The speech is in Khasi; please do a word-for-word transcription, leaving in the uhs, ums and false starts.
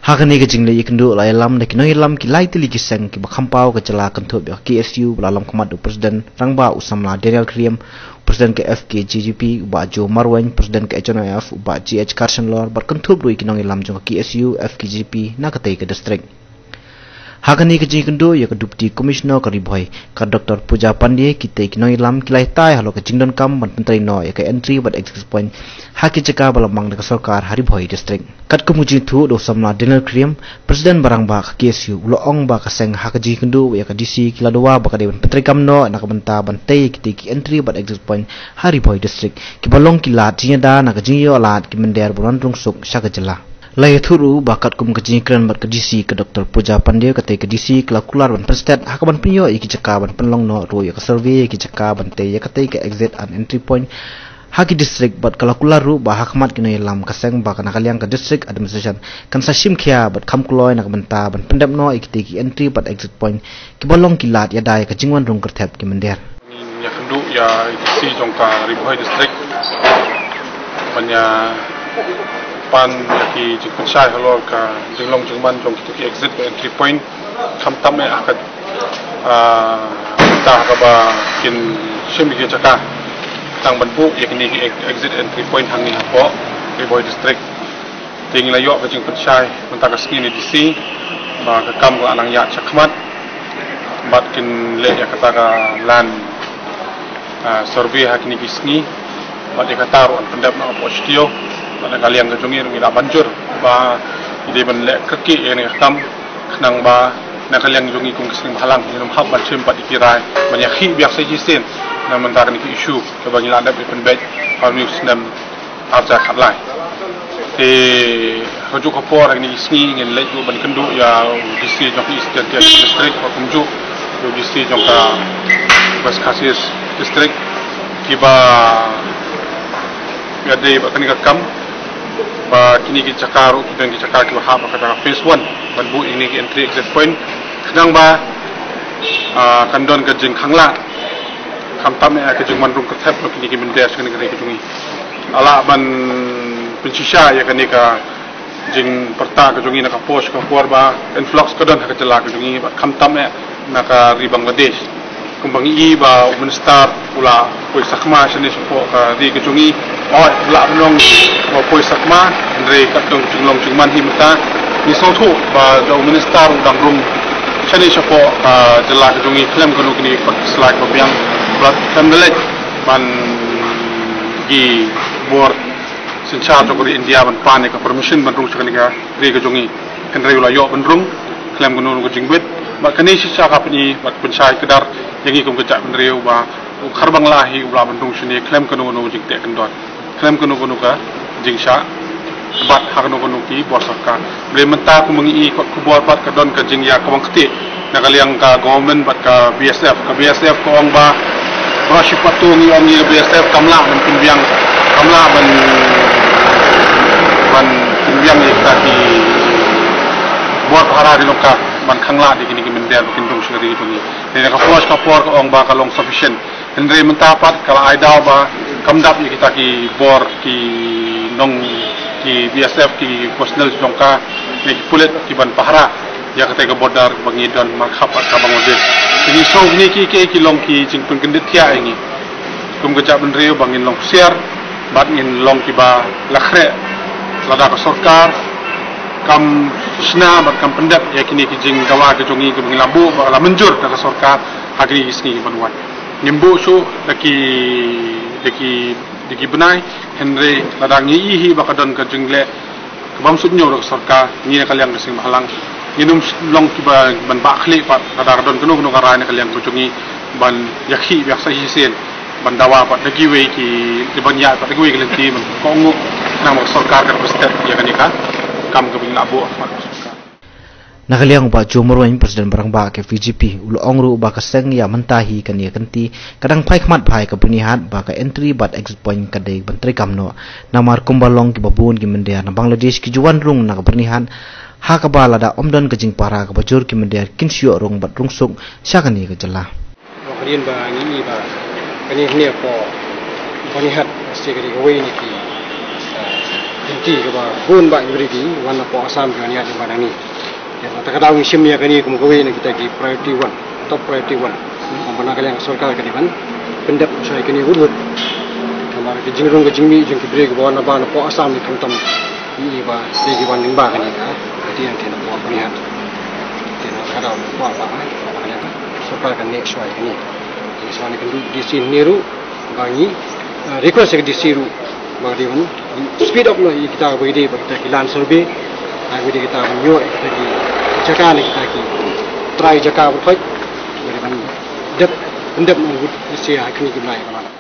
Ha kane ka jingleit ïakynduh la ïalam da ki nongïalam ki lai tylli ki seng kiba kham paw ka jylla kynthup ïa ka K S U ba la long khmat u President Rangbah u samla Daniel Khyriem, President ka F K J G P u Bah Joe Marwein, President ka H N I F u Bah G H Karshanlor, bad kynthup ruh ïa ki nongïalam jong ka K S U F K J P na katei ka district. Ha kane ka jingïakynduh ïa ka Deputy Commissioner ka Ri Bhoi, ka Doctor Pooja Pandey, kitei ki nongïalam ki la hikai halor ka jingdonkam ban pyntrei noh ïa ka entry bad exit point ha ki jaka ba la mang da ka sorkar ha Ri Bhoi District. Katkum ka jingïathuh da u samla Daniel Khyriem, President ba rangbah ka K S U, u la ong ba ka seng ha ka jingïakynduh ïa ka D C ki la dawa ba ka dei ban pyntrei kam noh na ka bynta ban tei ïa kitei ki entry bad exit point ha Ri Bhoi District kiba long ki lad jingïada na ka jingïoh lad ki mynder ban wan rung suk sha ka jylla. La ïathuh ruh ba katkum ka jingïakren bad ka D C ka Doctor Pooja Pandey, katei ka D C ka la kular ban pynstet ha ka ban pynïoh ïa ki jaka ban pynlong noh ruh ïa ka survey ïa ki jaka ban tei ïa katei ka exit and entry point ha ki district, bad ka la kular ruh ba ha khmat ki nongïalam ka seng ba ka na ka liang ka District Administration kan sa shim khia bad kham kloi na ka bynta ban pyndep noh ïa kitei ki entry bad exit point kiba long ki lad ïada ïa ka jingwan rung kyrthep ki mynder. Ngin ïakynduh ïa D C jong ka Ri Bhoi District ban ïa pan ïa ki jingpynshai halor ka jinglong jingman jong kito ki exit bad entry point, khamtam eh ha ka, ah, ta ha kaba kin shim ïa ki jaka tang ban buh ïa kine ki ex-, exit entry point hangne hapoh Ri Bhoi District. Te ngi la ïoh ka jingpynshai mynta ka sngi na D C ba ka kam ka la nang ïaid shakhmat bad kin leh ïa kata ka land, ah, survey ha kine ki sngi, bad ïa kata ruh yn pyndep noh hapoh shuh, bad na ka liang ka jong ngi ruh ngi la ban jur ba ngi dei ban leh kyrkieh ïa kane ka kam, khnang ba na ka liang jong ngi kum ka seng bhalang ngin ym hap ban shim pat ïa ki rai ban ïakhih biang sa shisien na mynta kane ka issue kaba ngi la dep ïa pynbeit ha une u snem ar hajar khatlai. Te ha kajuh ka por ha kine ki sngi ngin leit ruh ban kynduh ïa u D C jong ka East Jaintia District, bad kumjuh ïa u D C jong ka West Khasi District, kiba ïadei bad kane ka kam, ba kine ki jaka ruh ki don ki jaka kiba hap ha kata ka phase one ban buh ïa kine ki entry exit point, khnang ba, ah, kan don ka jingkhang lad, khamtam eh ka jingwan rung kyrthep jong kine ki mynder sha kane ka ri ka jong ngi. La lah ban pynshisha ïa kane ka jingpyrta ka jong ngi na ka por sha ka por ba influx ka don ha ka jylla ka jong ngi, bad khamtam eh na ka ri Bangladesh. Kumba ngi i ba u minister u la poi sakma shane shapoh ka ri ka jong ngi, hooid, u la pynlong ba poi sakma, hynrei katkum ka jinglong jingman hi mynta ngi sngewthuh ba da u minister u dang rung shane shapoh ka jylla ka jong ngi khlem kano kano ka slai kaba biang, bad khlem da leit ban ki bor synshar jong ka ri India ban pan ïa ka permission ban rung sha kane ka ri ka jong ngi. Hynrei u la ïoh ban rung khlem kano kano ka jingwit, bad kane shisha ka pyni bad pynshai kdar ïa ngi kum ka jaitbynriew ba u Kharbangla hi u lah ban rung shane khlem kano kano ka jingteh kyndon, khlem kano kano ka jingshah bat ha kano kano ki bor sorkar. Balei mynta kumba ngi i kot khubor pat ka don ka jingïakawang ktieh na ka liang ka government bad ka B S F. Ka B S F ka ong ba, ba shi pat to ngi ong ïa ka B S F kam lah ban pynbiang, kam lah ban, ban pynbiang ïa kita ki bor pahara ri long ka ban khang lad ïa kine ki mynder ba kin rung sha ka ri jong ngi. Te na ka por sha ka por ka ong ba ka long sufficient. Hynrei mynta pat ka la ai daw ba kam dap ïa kita ki bor, ki nong, ki B S F, ki personnel jong ka, ne ki pulit ki ban pahara ïa katei ka border ba ngi don markhap bad ka Bangladesh. Te ngi sngew kine ki, ki, ki long ki jingpynkyndit thiah ïa ngi kum ka jaitbynriew ba ngin long husiar bad ngin long kiba la khreh lada ka sorkar kam shna bad kam pyndep ïa kine ki jingdawa ki jong ngi kiba ngi la buh bad la mynjur da ka sorkar ha kine ki sngi ki ban wan. Ngim buh shuh da ki, da ki, da ki bnai, hynrei lada ngi i hi ba ka don ka jingleh ka bym suidñiew da ka sorkar, ngi na ka liang ka seng bhalang ngin ym long kiba ban bah khlieh pat lada ka don kano kano ka rai na ka liang ka jong ngi ban ïakhih biang sa shisien, ban dawa pat da kiwei ki, ban ïaid pat da kiwei ki lynti ban kohnguh, khnang ba ka sorkar kan pynstet ïa kane ka kam kaba ngi la buh pat ka sorkar. Na ka liang u Bah Joe Marwein, President ba rangbah ka F K J G P, u la ong ruh ba ka seng ïa mynta hi kane ka kynti ka dang phai khmat bha ïa ka byrnihat ba ka entry bad exit point ka dei ban treikam noh. Namar kumba long kiba bun ki mynder na Bangladesh ki ju wan rung na ka byrnihat, ha kaba lada ym don ka jingpahara kaba jur ki mynder kin shu ïoh rung bad rung suk sha kane ka jylla. Ba ka dei ba ngi i ba kane hynne hapoh byrnihat, sha kane kawei na ki, ah, Jingtip kaba bun ba ngi ri ki wan na poh Assam ki wan ïaid lyngba nangne. Ïa, na kata ka daw ngi shim ïa kane kum kawei na kita ki priority one, top priority one. Kum ba na ka liang ka sorkar ka dei ban pyndep shuwa ïa kane wut wut. Namar ka jingrung ka jingmih jong ki briew kiba wan na ba na poh Assam ni khamtam ïa ba dei ki wan lyngba kane ka, ka dei ïa kane na poh Byrnihat. Te na kata ka daw na poh ba na ka liang ka sorkar kan leh shuwa ïa kane. Te shuwa ne kan duh D C ne ruh ba ngi, eh, request ïa ka D C ruh ba ka dei ban speed up noh ïa kita ba ki dei ba kita ki land survey. Ba ki dei kita ban ïoh ïa kita ki jaka ne kita ki trai jaka ba khot. Ba dei ban dep, pyndep noh wut ïa shi ha kine ki bnai ba la.